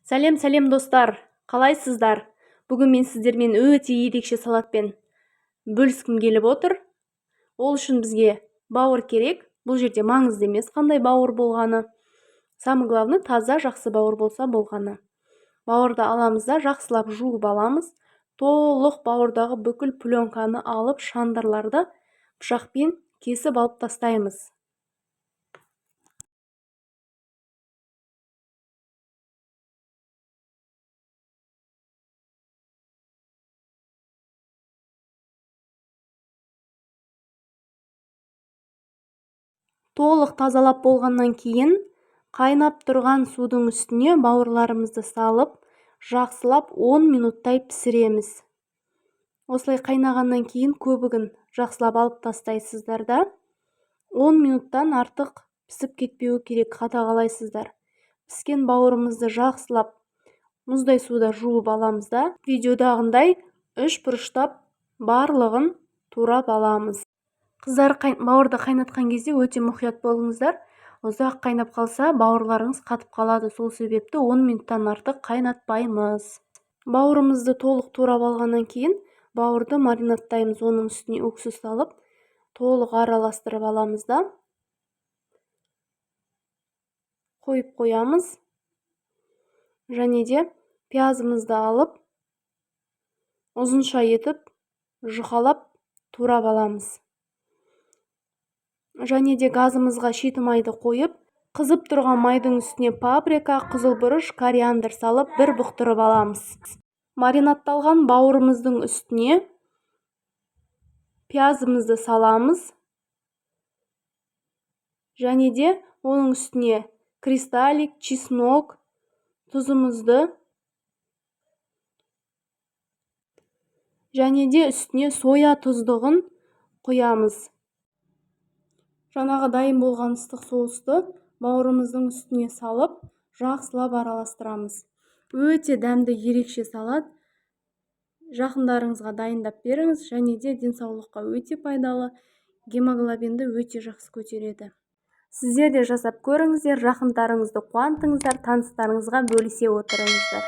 Сәлем, сәлем, достар! Қалайсыздар? Бүгін мен сіздермен өте ерекше салатпен бөліскім келіп отыр. Ол үшін бізге бауыр керек. Бұл жерде маңызды емес қандай бауыр болғаны. Самое главное, таза, жақсы бауыр болса болғаны. Бауырды аламыз да, жақсылап жуып аламыз. Толық бауырдағы бүкіл пленканы алып, шандырларды пышақпен кесіп алып тастаймыз. Толық тазалап болғаннан кейін қайнап тұрған судың үстіне бауырларымызды салып, жақсылап 10 минуттай пісіреміз. Осылай қайнағаннан кейін көбігін жақсылап алып тастайсыздар да, 10 минуттан артық пісіп кетпеуі керек, қадағалайсыздар. Піскен бауырымызды жақсылап мұздай суда жуып аламыз да, видеодағындай үш бұрыштап барлығын турап аламыз. Қыздар, бауырды қайнатқан кезде өте мұқият болыңыздар. Ұзақ қайнап қалса, бауырларыңыз қатып қалады. Сол себепті 10 минуттан артық қайнатпаймыз. Бауырымызды толық турап алғаннан кейін бауырды маринадтаймыз. Оның үстіне уксус салып, толық араластырып аламыз да, қойып қоямыз. Және де пиязымызды алып, ұзынша етіп жұқалап турап аламыз. Және де газымызға шиті майды қойып, қызып тұрған майдың үстіне паприка, қызыл бұрыш, кориандр салып, бір бұқтырып аламыз. Маринадталған бауырымыздың үстіне пиязымызды саламыз. Және де оның үстіне кристаллик, чеснок, тұзымызды және де үстіне соя тұздығын құямыз. Жаңағы дайын болған ыстық соусты бауырымыздың үстіне салып, жақсылап араластырамыз. Өте дәмді, ерекше салат. Жақындарыңызға дайындап беріңіз, және де денсаулыққа өте пайдалы, гемоглобинді өте жақсы көтереді. Сіздер де жасап көріңіздер, жақындарыңызды қуантыңыздар, таныстарыңызға бөлісе отырыңыздар.